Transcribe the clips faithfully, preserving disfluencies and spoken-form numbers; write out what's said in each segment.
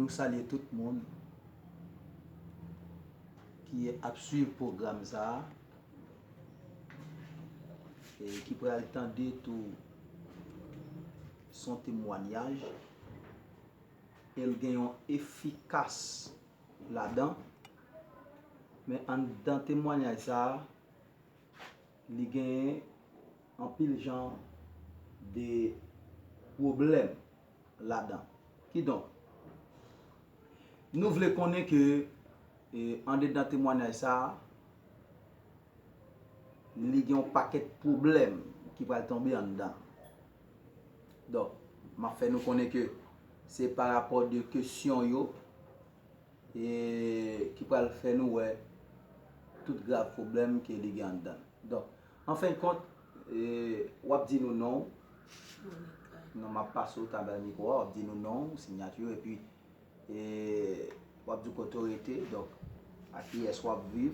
Nou salye tout moun ki ap swiv pwogram sa a, e ki pral tande tou son temwanyaj, e l gen yon efikas ladan. Men anndan temwanyaj sa a, li genyen anpil jan de pwoblèm ladan. Kidonk, nou vle konnen ke, e, andedan temwanyaj sa a, li gen yon pakèt pwoblèm ki pral tonbe anndan. Donk, m ap fè nou konnen ke se pa rapò de kesyon yo, e ki pral fè nou wè tout grav pwoblèm ke li gen anndan. Donk, an fen de kont, e, w ap di nou non w. Non, m ap pase w ta bay mikwo a, w ap di nou non w, siyati w, epi, e, w ap di w kote w rete, donk, ak kiyès w ap viv.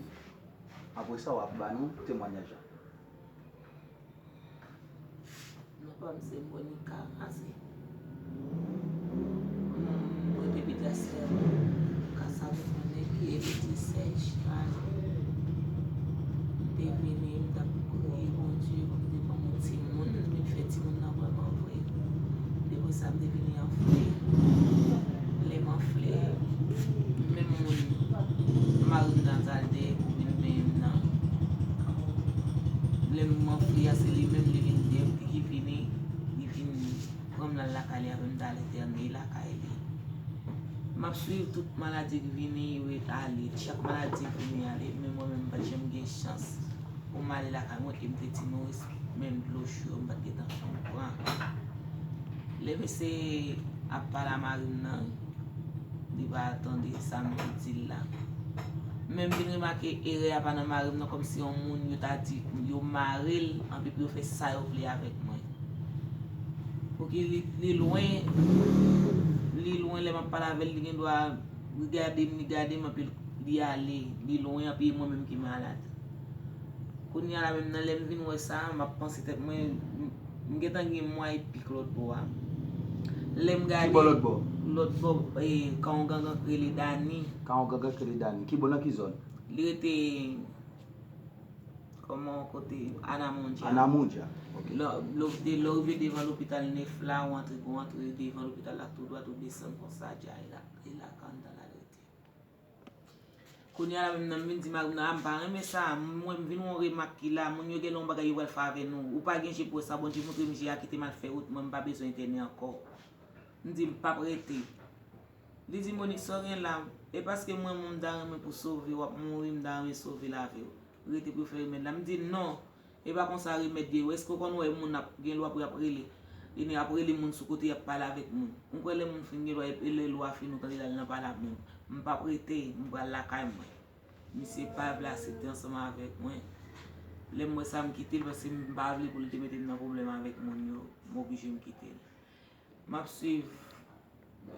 Apre sa, w ap ba nou temwanyaj la. Non pa m se Monica Razé. Mwen rete Petyasèl, Kasab, mwen ki rete Sèj Kaz. M te vini, m t ap priye Bondye pou l te ban m yon timoun, m vin fè timoun nan vrèman vre. Depi sa, m te vini anfle. Lè m anfle, menm moun, mari m nan t al dèyè pou vin benyen m nan. Lè m anfle a, se li menm li vin dèyè m, ki vini, li vin pran m nan lakay li avè m, t al entène lakay li. M ap swiv tout maladi ki vini, yo ale. Chak maladi ki vini, ale. Men mwen menm, m pa t janm gen chans pou m ale lakay mwen, e m te ti nouris, menm dlo cho, m pa t gentan janm pran. Lè misye ap pale a mari m nan, li pa tande sa m te di l la. Men m vin remake erè a pa nan mari m nan, kòmsi yon moun yo ta di, yo mare l, anpi pou yo fè sa yo vle avèk mwen. Pouki li, li lwen, li lwen, lè m ap pale avè l, li gen dwa li gade m, li gade m, anpi li ale, li lwen, anpi e mwen menm ki malad. Kounye a la menm nan, lè m vin wè sa, m ap panse tèt mwen, m, m gentan gen mwa epi k lòt bò a. Lè m gade. Ki bò lòt bò? Lòt bò, e, ka yon gangan k rele Dani. Ka yon gangan k rele Dani. Ki bò, nan ki zòn? Li rete, kòman, kote Anamonja. Anamonja, ok. Lè, lè w te, lè w rive devan lopital nèf la, ou antre, ou antre devan lopital la, tou dwat, ou desann konsa, dja e la, e la ka anndan la l rete. Kounye a la menm nan, m vin di mari m nan, a, m pa renmen sa, mwen m vin wè yon remak ki la, moun yo gen lè yon bagay yo pral fè avè nou, ou pa gen je pou wè sa, Bondye montre m je a, kite m al fè wout mwen, m pa bezwen entène ankò. M di, m p ap rete. Li di, Monique, sa w gen la, e paske mwen menm m ta renmen pou sove, w ap mouri, m ta renmen sove lavi w. Rete pou yo fè remèd la. M di, non, e pa konsa remèd ye. Èske w konn wè moun ap, gen lwa pou y ap rele, li ap rele moun sou kote, y ap pale avèk moun. M kwè lè moun fin gen lwa, e lè lwa fini, ou tande l al nan pale ak moun. M p ap rete, m pral lakay mwen. Misye pa vle aksepte ansanm avèk mwen. Lè m wè sa, m kite l, paske m pa vle pou l te mete m nan pwoblèm avèk moun yo. M oblije m kite l. M ap swiv,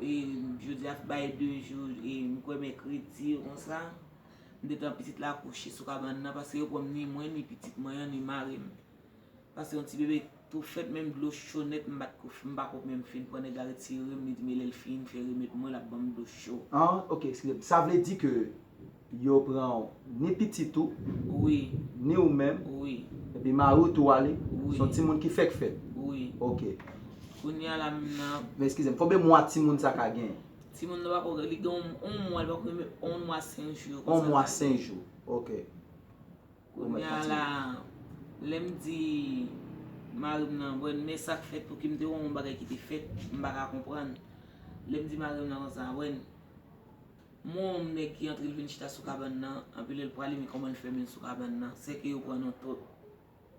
e, jodi a bay de jou, e, m kwè mèkredi konsa, m te tan pitit la kouche sou kabann nan, paske yo pran m ni mwen, ni pitit mwen an, ni mari m. Paske yon ti bebe tou fèt, menm dlo cho nèt, m pa t ko, m pa ko menm fin pran, nèg la retire m, li di m e lè l fin fè remèd mwen, l ap ban m dlo cho. Ah, ok, eskize m. Sa vle di ke yo pran w, ni pitit ou, wi, ni ou menm, wi, epi mari w tou ale? Wi. Se yon timoun ki fèk fèt? Wi. Ok. Kounye a la menm nan. Men eskize m, konbyen mwa timoun sa ka gen? Timoun nan pa ko, li gen yon, yon mwa, li pa ko menm yon mwa senk jou. Yon mwa senk jou, ok. Kounye a la, lè m di mari m nan, wè, men sa k fèt, pouki m te wè yon bagay ki te fèt, m pa ka konprann. Lè m di mari m nan konsa, wè, m wè yon nèg ki antre, l vin chita sou kabann nan, anpi lè l prale, men kòman l fè men l sou kabann nan, sèke yo pran nou tout.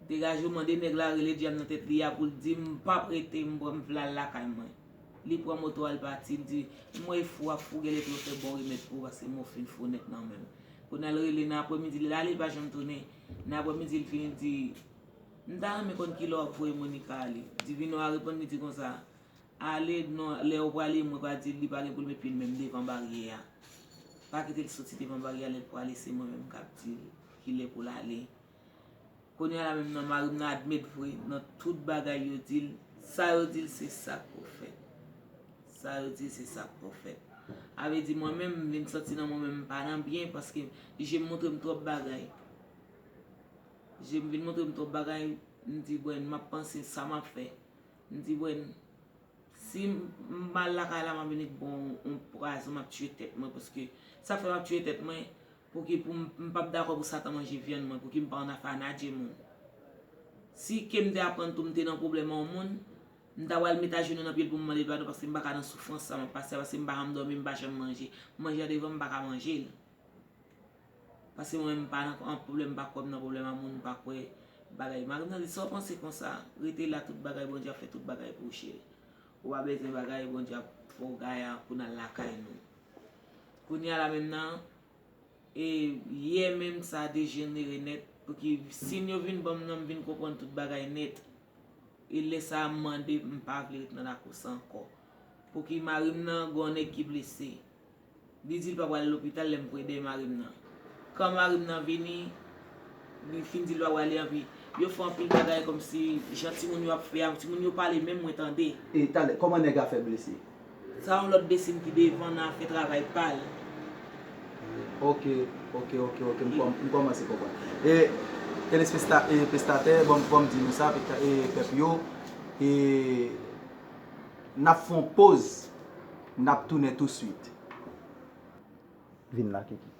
Degaje w, mande nèg la rele dyab nan tèt li a pou l di m p ap rete, m pran, m vle al lakay mwen. Li pran moto a, l pati, l di, m wè fou ap fou, genlè pou yo fè bon remèd pou ou, paske mò fin fou nèt nan men l. Kounye a l rele nan aprèmidi, l ale, l pa janm tounen. Nan aprèmidi, l vini, l di, m ta renmen konn kilè w ap voye Monica ale. Divino a reponn, li di konsa, ale, non, lè ou prale, mwen pa di l, li pa gen pou l met pye l menm devan baryè a. Pa kite l soti devan baryè a, lè l prale, se mwen menm k ap di l kilè pou l ale. Kounye a la menm nan, mari m nan admèt vre, nan tout bagay yo di l, sa yo di l, se sa k pou fèt. Sa yo di l, se sa k pou fèt. A vle di mwen menm, m vin santi nan mwen menm m pa nan byen paske je m montre m twòp bagay. Je m vin montre m twòp bagay, m di, "Bwè, m ap panse sa m ap fè." M di, "Bwè, si m, m al lakay la, m ap vin bon yon pwazon, m ap tiye tèt mwen, paske sa fè m ap tiye tèt mwen, pou ki pou m, m p ap dakò pou Satan manje vyann mwen, pou ki m pa ann afè a nadje moun. Si ke m te aprann tou m te nan pwoblèm a yon moun, m ta pral met ajenou nan pye l pou m mande l padon, paske m pa ka nan soufrans sa m ap pase a, paske m pa janm dòmi, m pa janm manje. M manje a devan m, m pa ka manje l." Paske mwen menm m pa nan an pwoblèm, m pa kwè m nan pwoblèm a moun, m pa kwè bagay. Mari m nan di, "Sa w panse konsa? Rete la, tout bagay, Bondye ap fè tout bagay pou ou, cheri. Ou pa bezwen bagay, Bondye ap fè w gaya pou n al lakay nou." Kounye a la menm nan, e yè menm sa dejenere nèt, pou ki siy yo vin ban m nan, m vin konprann tout bagay nèt. E lè sa a m mande, m pa vle ret nan lakou sa ankò. Pou ki mari m nan, gen yon nèg ki blese. Li di l pa pral lopital lè m voye dèyè mari m nan. Kan mari m nan vini, li fin di l pa prale anpi. Yo fè anpil bagay kòmsi jan timoun yo ap fè a, timoun yo pale menm mwen tande. E talè, kòman nèg la fè blese? Sa yon lòt desin ki devan nan afè travay pa l. Ok, ok, ok, ok, m kòm-, m kòmanse konprann. E telespekta-, e pestatè, bon, bon, m di nou sa, peta-, e pèp yo, e n ap fè yon poz, n ap tounen touswit. Vin la, Kiki.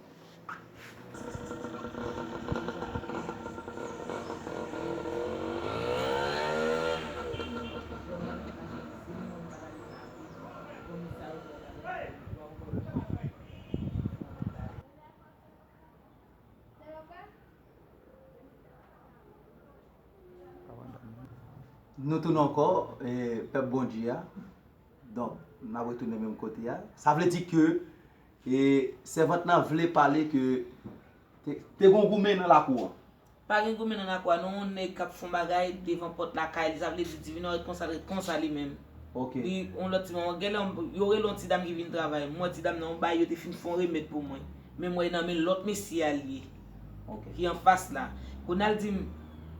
Nou tounen ankò, e, pèp Bondye a. Donk, n ap retounen menm kote a. Sa vle di ke, e, sèvant lan vle pale ke te, te gon goumen nan lakou an. Pa gen goumen nan lakou a, non, yon nèg k ap fè yon bagay devan pòt lakay li. Sa vle di, Divino ret konsa, ret konsa li menm. Ok. Li, yon lòt ti manman, genlè, yo rele yon ti dam ki vin travay. M wè ti dam nan, yon bagay yo te fin fè yon remèd pou mwen. Men m wè nan men lòt mesye a li ye. Ok. Ki anfas la. Kounye a l di m,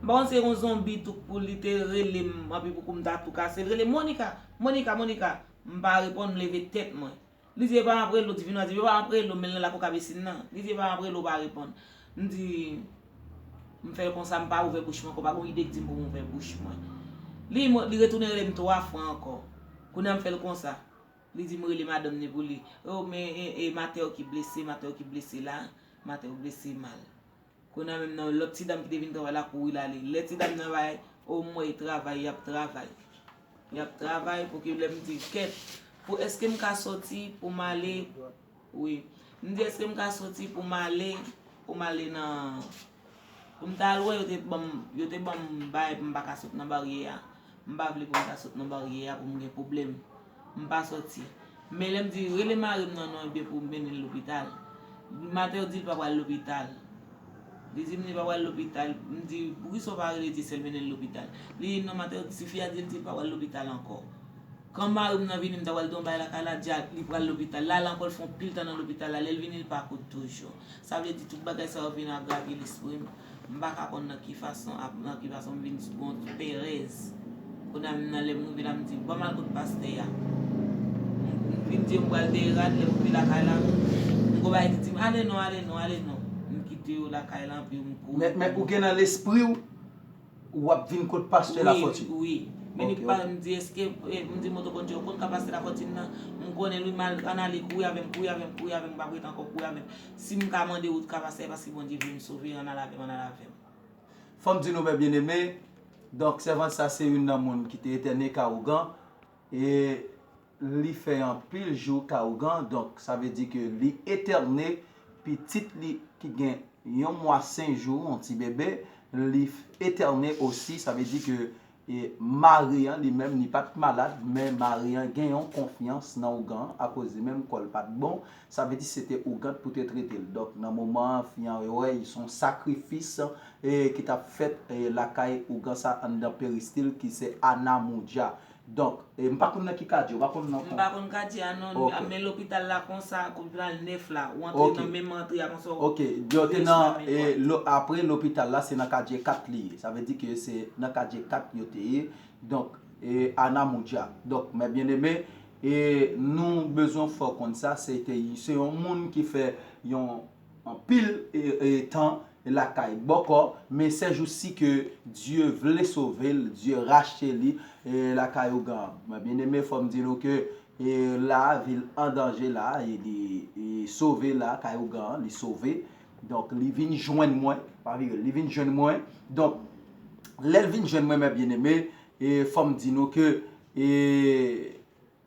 m pa konn se yon zonbi tou pou li te rele m, anpi pou kou m ta tou kase. L rele m, "Monica, Monica, Monica." M pa reponn, m leve tèt mwen. Li di, "E pa m ap rele w," Divino a di, "E pa m ap rele w, men l nan lakou kabesin nan." Li di, "E pa m ap rele w, pa reponn." M di, m fè l konsa, m pa ouvè bouch mwen ankò, pa gen ide k di m pou m ouvè bouch mwen. Li, li retounen rele m twa fwa ankò. Kounye a m fè l konsa. Li di m rele madanm ni pou li. "O, men, e, e, Mateo ki blese, Mateo ki blese la, Mateo blese mal." Kounye a menm nan, lòt ti dam ki te vin travay la kouri l ale. Lè ti dam nan bay, o m wè y travay, y ap travay. Y ap travay pou ke lè m di, "Kèt, pou èske m ka sòti pou m ale?" Wi. M di, "Èske m ka sòti pou m ale, pou m ale nan," pou m ta al wè, yo te ban m, yo te ban m bay pou m pa ka sot nan baryè a. M pa vle pou m ta sot nan baryè a pou m gen pwoblèm. M pa sòti. Men lè m di, "Rele mari m nan non, ebyen pou w mennen l lopital." Mateo di l pa pral lopital. Li di m li pa pral lopital. M di, "Poukisa w pa rele Dyesèl mennen l lopital?" Li di, "Non, Mateo, ti fi a di l di l pa pral lopital ankò." Kan mari m nan vini, m ta pral di yon bagay lakay la, di a li pral lopital. L ale ankò, l fè yon pil tan nan lopital la. Lè l vini, l pa kout toujou. Sa vle di tout bagay sa yo vin agrave lespri m. M pa ka konn nan ki fason, ap, nan ki fason m vin gon perèz. Kounye a menm nan lè m rive la, m di, "Ban m al kot pastè a." M, m vin di yo m pral deye rad, lè m rive lakay la, m gon bagay ki di m, "Ale non, ale non, ale non." M kite yo lakay la, anpi m kouri. Men, men ou gen nan lespri w, w ap vin kot pastè Lafortune? Wi, wi. Men li pa, m di, "Èske," e, m di, "Moto Bondye, ou konn ka pastè Lafortune nan?" M konnen li mal, ann ale, kouri avè m, kouri avè m, kouri avè m, m p ap ret ankò, kouri avè m. Si m ka mande wout ka pastè, paske Bondye vle m sove, ann al avè m, ann al avè m. Fò m di nou, mè byeneme, donk, sèvant sa se youn nan moun ki te etène ka ougan, e li fè anpil jou ka ougan, donk, sa vle di ke li etène pitit li ki gen yon mwa senk jou, yon ti bebe, li etène osi, sa vle di ke e mari an li menm, li pa t malad, men mari an gen yon konfyans nan ougan an, akoz li menm kò l pa t bon, sa vle di se te ougan t pou te trete l. Donk, nan moman an, fi an wè, se yon sakrifis, e, ki t ap fèt, e, lakay ougan sa anndan peristil ki se Anamoudja. Donk, e, m pa konn nan ki kadye, ou pa konn nan. M pa konn kadye a non, ok, men lopital la konsa, lopital nèf la, ou antre nan menm antre a konsa, ok, yo te nan, e, lo-, apre lopital la, se nan kadye kat li ye. Sa vle di ke se nan kadye kat yo te ye. Donk, e, Anamoudja. Donk, mè byeneme, E nou bezwen fè w konn sa, se te, se yon moun ki fè yon anpil e, e, tan lakay bòkò, men se jousi ke Dye vle sove l, Dye rachte li e, lakay ougan. Mwen byeneme, fò m di nou ke e, la, vi l an danje la, e, li e, sove la, kay ougan, li sove. Donk, li vin jwenn mwen, pa vire, li vin jwenn mwen. Donk, lè l vin jwenn mwen, mwen byeneme, e, fò m di nou ke e,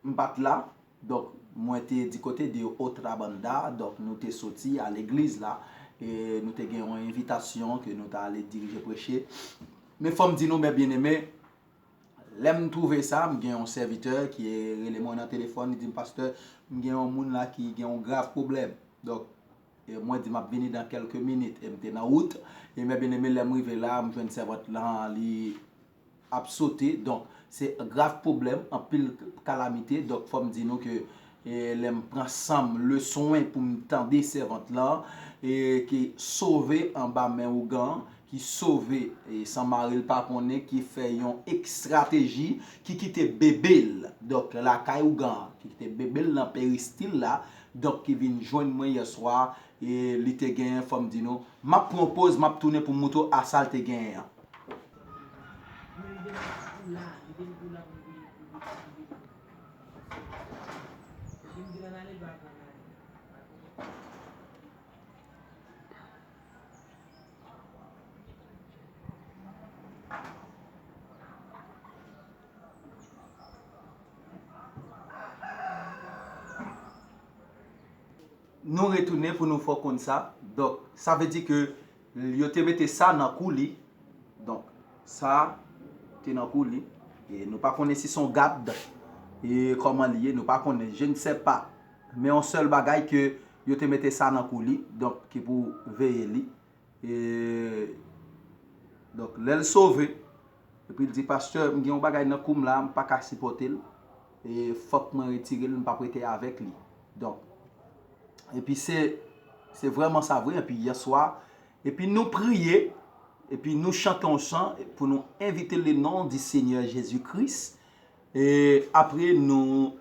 m pa t la. Donk, mwen te di kote de Otra Banda, donk nou te soti a legliz la, e nou te gen yon envitasyon ke nou ta ale dirije preche. Men fò m di nou, mè byeneme, lè m twouve sa, m gen yon sèvitè ki rele mwen nan telefòn, li di m, "Pastè, m gen yon moun la ki gen yon grav pwoblèm." Donk, e mwen di, "M ap vini dan kèlke minit." E m te nan wout. E mè byeneme, lè m rive la, m jwenn sèvant lan, li ap sote. Donk, se grav pwoblèm, anpil kalamite. Donk, fò m di nou ke e, lè m pran san m, le swen pou m tande sèvant lan, e, ki sove anba men ougan, ki sove, e, san mari l pa konnen, ki fè yon estrateji, ki kite bebe l, donk, lakay ougan, ki kite bebe l nan peristil la, donk, ki vin jwenn mwen yè swa, e, li te genyen, fò m di nou, m ap pran yon poz, m ap tounen pou m moutre w a sa l te genyen an. Nou retounen pou nou fè w konn sa. Donk, sa vle di ke yo te mete sa nan kou li. Donk, sa te nan kou li. E nou pa konnen si se yon gad, e kòman li ye, nou pa konnen, je ne sais pas. Men yon sèl bagay ke yo te mete sa nan kou li, donk, ki pou veye li. E, donk, lè l sove, epi l di, "Pastè, m gen yon bagay nan kou m la, m pa ka sipòte l. E fòk mwen retire l, m p ap rete avèk li." Donk, epi se, se vrèman sa vre, epi yè swa, epi nou priye, epi nou chante yon chan pou nou envite le non di Senyè Jezi Kris. E apre nou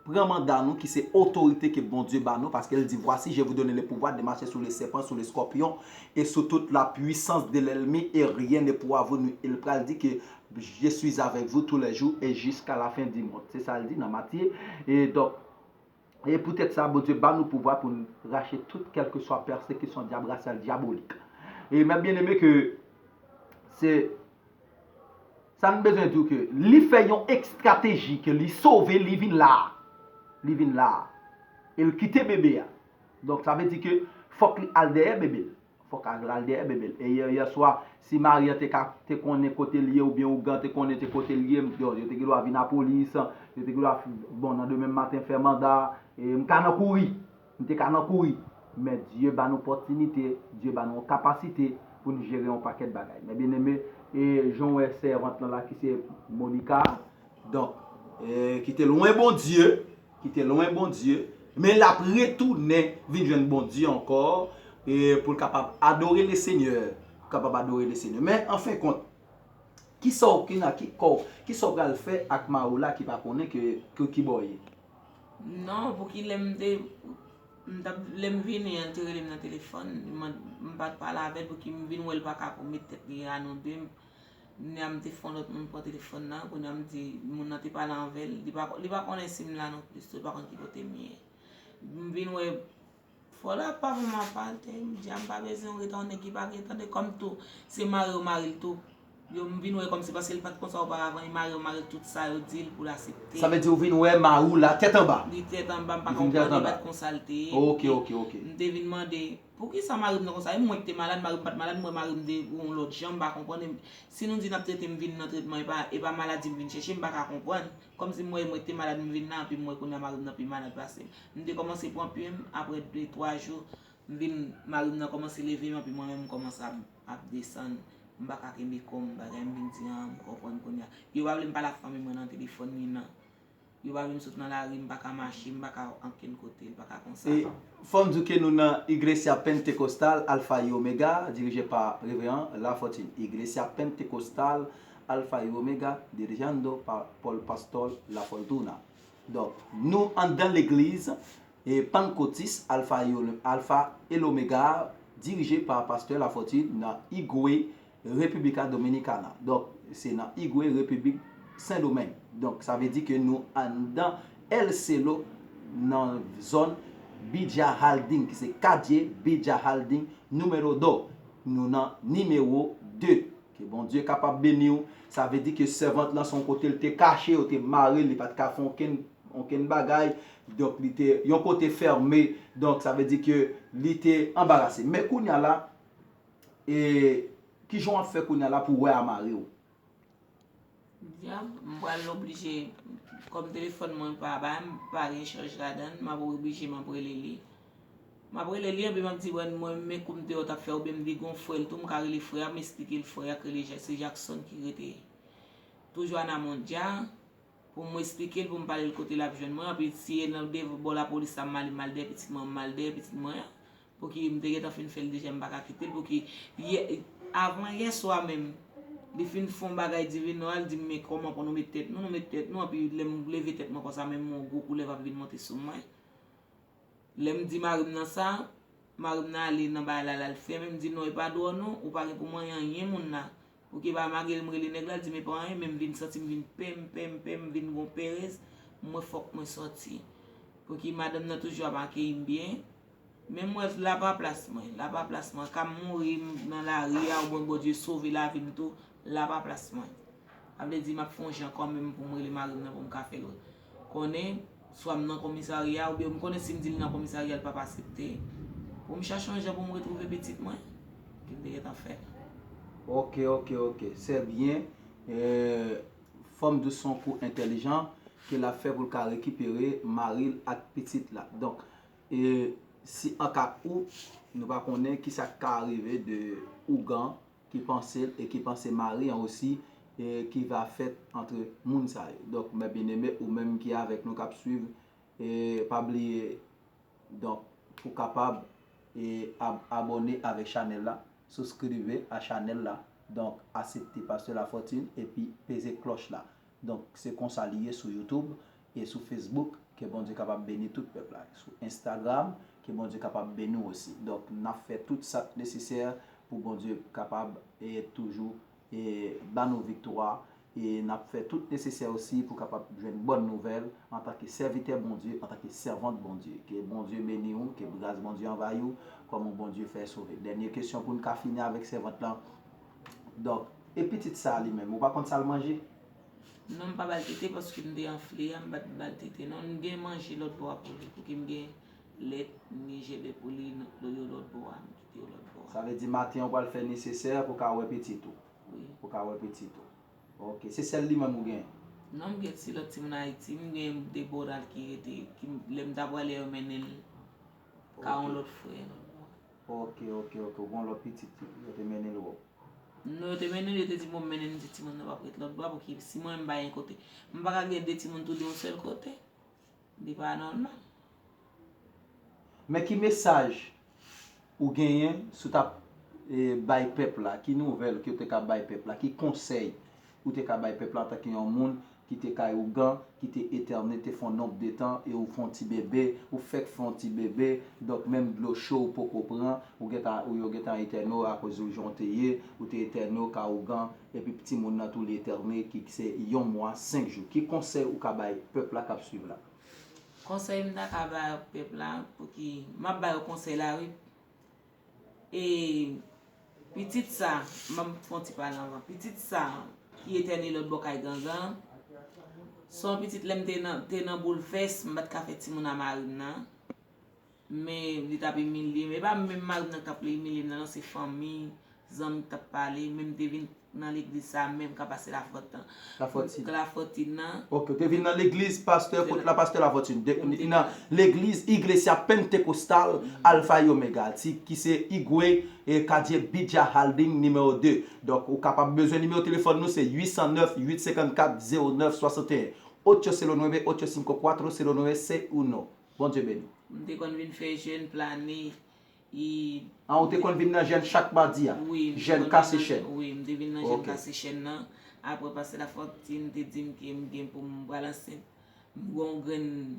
pran manda nou ki se otorite ke Bondye ba nou, paske l di, "Voici, je vous donne le pouvoir de marcher sur les serpents, sur les scorpions et sur toute la puissance de l'ennemi, et rien ne pourra vous nuire." E l pral di ke, "Je suis avec vous tous les jours et jusqu'à la fin du monde." Se sa l di nan Matye. E donk, e poutèt sa, Bondye ba nou pouvwa pou n rache tout kèlkeswa pèsekisyon dyab, rasyal, dyabolik. E mè byeneme ke se Sa n bezwen di w ke li fè yon estrateji ke li sove, li vin la a. Li vin la a. E l kite bebe a. Donk, sa vle di ke fòk li al dèyè bebe l. Fòk al, al dèyè bebe l. E yè, yè swa, si mari an te ka, te konnen kote l ye, oubyen ougan te konnen te kote l ye, m, yo, yo te gen dwa vin apolis, yo te gen dwa, bon, nan demen maten fè manda, e m ka nan kouri. M te ka nan kouri, men Dye ba n opòtinite, Dye ba n yon kapasite pou n jere yon pakèt bagay. Mè byeneme, e jan w wè sèvant lan la ki se Monica, donk, e, ki te lwen Bondye, ki te lwen Bondye, men l ap retounen vin jwenn Bondye ankò, e, pou l kapab adore Lesenyè, pou l kapab adore Lesenyè. Men, anfen kont, kisa w, ki nan ki kò w, kisa w pral fè ak mari w la ki pa konnen ke, ke ki bò w ye? Non, pouki lè m te, m t ap, lè m vini an, li te rele m nan telefòn, li mand-, m pa t pale avè l, pouki m vin wè l pa ka met tèt li a nou de. Kounye a m te fè yon lòt moun pran telefòn nan, kounye a m di moun nan te pale avè l, li pa, li pa konnen si m la non plis tou, li pa konn ki kote m ye. M vin wè Fò la pa vrèman pale, m di a m pa bezwen w rete yon nèg ki pa gen tande, kòm tou se mari w mari l tou. Yo, m vin wè kòmsi paske l pa t konsa oparavan, e mari w mari l tout sa yo di l pou l aksepte. Sa vle di ou vin wè mari w la tèt anba? Li tèt anba, m pa konprann, li pa t konsa l te ye. Ok, ok, ok. M te vin mande, poukisa mari m nan konsa? E mwen ki te malad, mari m pa t malad, m wè mari m de yon lòt jan, m pa konprann. E si nou di n ap trete, m vin nan tretman, e pa, e pa maladi m vin chèche, m pa ka konprann. Kòmsi m wè mwen ki te malad, m vin la, epi m wè kounye a mari m nan pi malad pase m. M te kòmanse pran pye m, apre de, twa jou, m vin, mari m nan kòmanse leve m, epi mwen menm m kòmanse ap, ap desann. M pa ka kenbe kò m, bagay m vin di an, m konprann kounye a. Yo pa vle m pale ak fanmi mwen nan telefòn ni nan, Yo pa vin sot nan lari, m pa ka mache, m pa ka ankenn kote, l pa ka konsa. E fò m di w ke nou nan Iglesia Pentecostal Alpha y Omega, dirije pa Reveran Lafortune. Iglesia Pentecostal Alpha y Omega, dirigiendo pa Paul Pastor Lafortuna. Donk, nou anndan legliz e Pankotis Alpha y Alpha et l'Omega, dirije pa Pastè Lafortune nan Higüey, República Dominicana. Donk, se nan Higüey, Repiblik Sendomeng. Donk, sa vle di ke nou anndan El Cerro, nan zòn Villa Harding, ki se katye Villa Harding, nimewo do. Nou nan nimewo de. Ke Bondye kapab beni w. Sa vle di ke sèvant lan se yon kote l te kache, yo te mare l, li pa t ka fè okenn, okenn bagay. Donk, li te yon kote fèmen. Donk, sa vle di ke li te anbarase. Men kounye a la, e, kijan w ap fè kounye a la pou w wè a mari w? Dyab, m pral oblije, kòm telefòn mwen pa ba, m pa gen chaj ladan l, m ap oblije m ap rele li. M ap rele li, epi m ap di, "Wè, mwen, men kou m te wè w t ap fè, oubyen m di gon frè l tou, m ka rele frè a, m esplike l frè a, k rele Ja-, se Jackson ki rete toujou Anamondia, pou m esplike l, pou m pale l kote l ap jwenn mwen, epi si e nan de bò lapolis la, m ale, m al dèyè pitit mwen, m al dèyè pitit mwen an, pou ki m te gentan fin fè l deja, m pa ka kite l, pou ki yè, avan yè swa menm, li fin fè yon bagay divinò a, l di m, "Men kòman pou nou met tèt nou, nou met tèt nou," epi lè m leve tèt mwen konsa, menm yon gwo koulèv ap vin monte sou mwen. Lè m di mari m nan sa, mari m nan ale nan bagay la, l al fèmen, m di, "Non, e pa dwòl non, ou pa gen pou manyen anyen moun nan." Pouki pa malgre m rele nèg la, l di m e pa anyen, men m vin santi m vin pè, m pè, m pè, m vin gon perèz, m wè fòk mwen sòti. Pouki madanm nan toujou ap akeyi m byen. Men m wè la pa plas mwen, la pa plas mwen. Ka m mouri m nan lari a, oubyen Bondye sove lavi m tou, la pa plas mwen. Sa vle di m ap fè yon jan kanmenm pou m rele mari m nan pou m ka fè l konnen, swa m nan komisarya, oubyen m konnen si m di l nan komisarya, l p ap aksepte. Pou m chache yon jan pou m retwouve pitit mwen, ke m te gentan fè. Ok, ok, ok. Se byen. E, fò m di w se yon kou entèlijan ke l ap fè pou l ka rekipere mari l ak pitit la. Donk, e, si an ka ou, nou pa konnen kisa k ka rive de ougan ki panse l e ki panse mari an osi, e ki va fèt antre moun sa yo. Donk, mè byeneme, ou menm ki avèk nou k ap swiv, e pa bliye, donk, pou kapab e ab- abòne avèk chanèl la, souscrive a chanèl la, donk, aksepte Pastè Lafortune epi peze klòch la. Donk, se konsa li ye sou YouTube e sou Facebook. Ke Bondye kapab beni tout pèp la. Sou Instagram, ke Bondye kapab beni w osi. Donk, n ap fè tout sa k nesesè pou Bondye kapab e toujou e ba nou viktwa. E n ap fè tout nesesè osi pou kapab jwenn bòn nouvèl antanke sèvitè Bondye, antanke sèvant Bondye. Ke Bondye beni w, ke gras Bondye anvayi w, kòm yon Bondye fè sove. Dènye kesyon pou n ka fini avèk sèvant lan. Donk, e pitit sa a li menm, ou pa konn sa l manje? Non, m pa ba l tete paske m te anfle a, m pa t ba l tete. Non, m gen manje lòt bò a pou li, pou ki m gen lèt, m gen jèbè pou li, lòt, yo lòt bò a, m kite yo lòt bò a. Sa vle di maten an ou pral fè nesesè pou ka wè pitit ou? Wi. Pou ka wè pitit ou. Ok, se sèl li menm ou gen? Non, m gen ti lòt timoun Ayiti, m gen de bò a ki rete, ki, lè m ta prale yo mennen l ka yon lòt frè, lòt bò a. Ok, ok, ok, ou gen yon lòt pitit yo te mennen l wè w? Non, yo te mennen l, yo te di m pou m mennen l, m di timoun nan p ap ret lòt bò a, pou ki si mwen m pa gen kote. M pa ka gen de timoun tou de yon sèl kote. Li pa nòmal. Men ki mesaj ou genyen si w t ap e, bay pèp la? Ki nouvèl ke w te ka bay pèp la? Ki konsèy ou te ka bay pèp la antanke yon moun ki te kay ougan, ki te etène, te fè yon nonb de tan, e ou fè yon ti bebe, ou fèk fè yon ti bebe, donk menm dlo cho ou poko pran, ou gentan, ou yo gentan etène w akoz ou jan w te ye, ou te etène w ka ougan, epi timoun nan tou li etène, ki se yon mwa, senk jou. Ki konsèy ou ka bay pèp la k ap swiv la? Konsèy m ta ka bay pèp la, pou ki, m ap ba yo konsèy la, wi. E pitit sa, m ap fè yon ti pale anvan. Pitit sa ki etène lòt bò kay Gangan, se yon pitit lè m te nan, te nan boulvès, m pa t ka fè timoun a mari m nan. Men li t ap imilye m. E pa menm mari m nan k t ap imilye m nan, non, se fanmi, zanmi k t ap pale, men m te vin nan legliz sa a menm ka pase Lafòt-, Lafòtine. Lafòtine nan. Ok, ou te vin nan legliz pastè, kot la pastè Lafòtine. De, nan legliz Iglesia Pentecostal Alpha y Omega, ti, ki se Igwe, e katye Bidja Halding nimewo de. Donk, ou kapab bezwen nimewo telefòn nou, se uit san nèf, uit senkannkat, zewo nèf swasanteyen. Ocho se lo nueve, ocho cinco cuatro, se lo nueve se uno. Bondye beni. M te konn vin fè jèn plane. E Ah, ou te konn vin nan jèn chak madi a? Wi, m te Jèn konn kase vin nan chèn. Wi, m te vin nan jèn Ok. kase chèn nan. Apre pastè Lafontaine te di m ke m gen pou m pral ansent. M gon grenn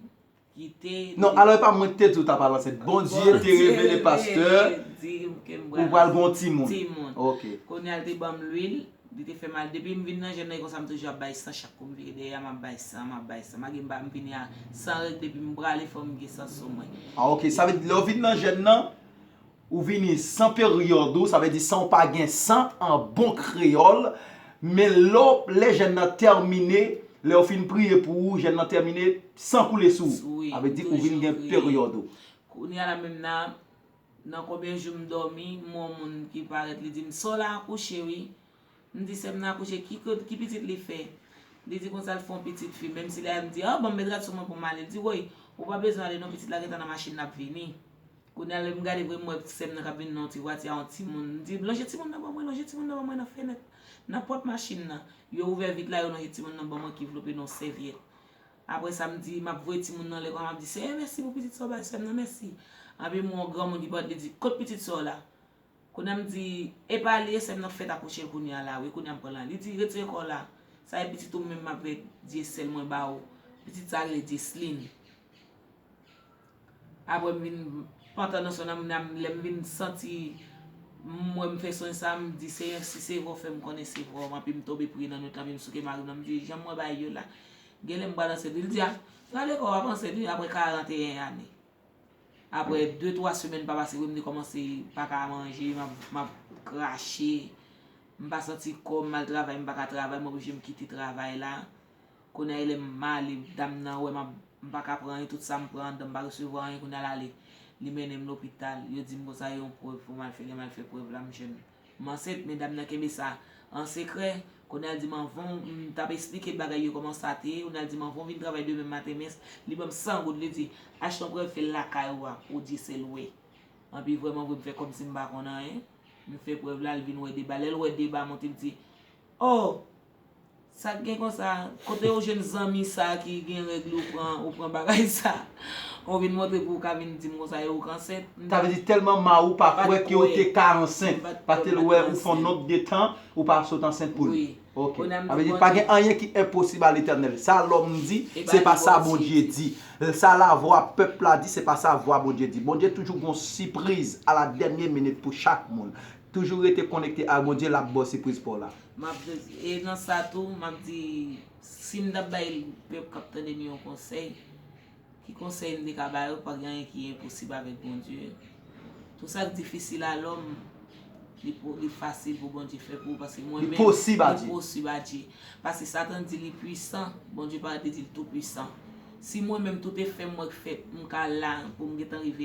ki te Non, alò e pa mwen ki te di w ta pral ansent. Bondye te Bondye revele pastè di m ke m ou pral pral gon timoun. timoun. Ok. Kounye a l te ban m lwil, li te fè mal. Depi m vin nan jèn nan, e konsa m toujou ap bay san. Chak kou m vire dèyè a, m ap bay san, m ap bay san. Malgre m pa m vini a san règ, depi m prale, fò m gen san sou mwen. Ah, ok. Sa vle di, lè w vin nan jèn nan, ou vini san peryòd ou, sa vle di san ou pa gen san an bon kreyòl, men lè w- lè jèn nan tèmine, lè w fin priye pou ou, jèn nan tèmine, san koule sou ou. Wi, Sa vle di ou vin toujou gen priye. peryòd ou. Kounye a la menm nan, nan konbyen jou m dòmi, m wè yon moun ki parèt, li di m, "Sè w la akouche wi." M di, "Sè m nan akouche, ki, ki pitit li fè?" Li di konsa l fè yon pitit fi, menm si lè a m di, "Ah, ban m met rad sou mwen pou m ale." Li di, "Woy, ou pa bezwen ale non, pitit la gentan nan machin l ap vini." Kounye a lè m gade vre, m wè sè m nan k ap vin nan yon ti vwati a yon timoun. M di, "Lonje timoun nan ban mwen, lonje timoun nan ban mwen nan fenèt, nan pòt machin nan." Yo ouvè vit la, yo lonje timoun nan ban mwen ki vlope nan yon sèvyèt. Apre sa, m di, m ap voye timoun nan anlè, m ap di, "Senyè, mèsi pou pitit sa w bay sè m nan, mèsi." Anpi m wè yon granmoun ki parèt, li di, "Kot pitit sa w la?" Kounye a m di, "E pa li, e sè m nan k fèt akouche l kounye a la, wi, kounye a m pran l la." Li di, "Retire kò w la. Sa e pitit ou menm m ap fè Dyesèl mwen ba ou. Pitit sa rele Dyeslin." Apre m vin pantan nan swen nan, lè m vin santi, m wè m fè swen sa, m di, "Senyè, si se vre w fè m konnen se vre w." Anpi m tonbe priye nan nwit lan, anpi m souke mari m nan, m di, "Jan m wè bagay yo la, genlè m pral ansent wi." Li di, "A, rale kò w, w ap ansent wi, apre karanteyen ane." Apre de, twa semèn pa pase vre, m te kòmanse pa ka manje, m ap, m ap krache, m pa santi kò m, m al travay, m pa ka travay, m oblije m kite travay la. Kounye a, lè m ale, dam nan wè m ap, m pa ka pran anyen, tout sa m pran anndan, m pa resevwa anyen, kounye a l ale. Li mennen m lopital, yo di m konsa, e yon prèv pou m al fè, lè m al fè prèv la, m jwenn m ansent, men dam nan kenbe sa an sekrè. Kounye a l di m anvan w, m t ap esplike l bagay yo kòman sa te ye. Kounye a l di m anvan w vin travay demen maten, men li ban m san goud, li di, "Achte yon prèv, fè l lakay ou a, pou Dyesèl wè." Anpi vrèman vre, m fè kòmsi m pa konn anyen. M fè prèv la, l vin wè deba. Lè l wè deba monte, l di, "Oh! Sa k gen konsa? Kote w jwenn zanmi sa ki gen règ li, ou pran, ou pran bagay sa? Ou vin montre pou w ka vin di m konsa e ou k ansent?" M Sa vle di tèlman mari w pa pa kwè ke w te ka ansent, pa te l wè ou fè yon nòt de tan, ou pa sot ansent pou l. Wi. Ok. Kounye a m Sa vle di di pa Bondye gen anyen ki enposib a Letènèl. Sa lòm di, E se pa pa li sa Bondye Bondye di. Sa lavwa pèp la di, se pa sa vwa Bondye di. Bondye toujou gon sipriz a la dènye minit pou chak moun. Toujou rete konekte ak Bondye, l ap ba w sipriz pa w la. M ap, e nan sa tou, m ap di, si m t ap bay pèp k ap tande m yon konsèy, ki konsèy m te ka ba yo? Pa gen anyen ki enposib avèk Bondye. Tout sa k difisil a lòm, li po- li fasil pou Bondye fè pou ou, paske mwen Li menm, posib a li Dye. posib a Dye. Paske Satan di li pwisan, Bondye pa te di l tou pwisan. Si mwen menm, tout efè m wè k fèt, m ka la pou m gentan rive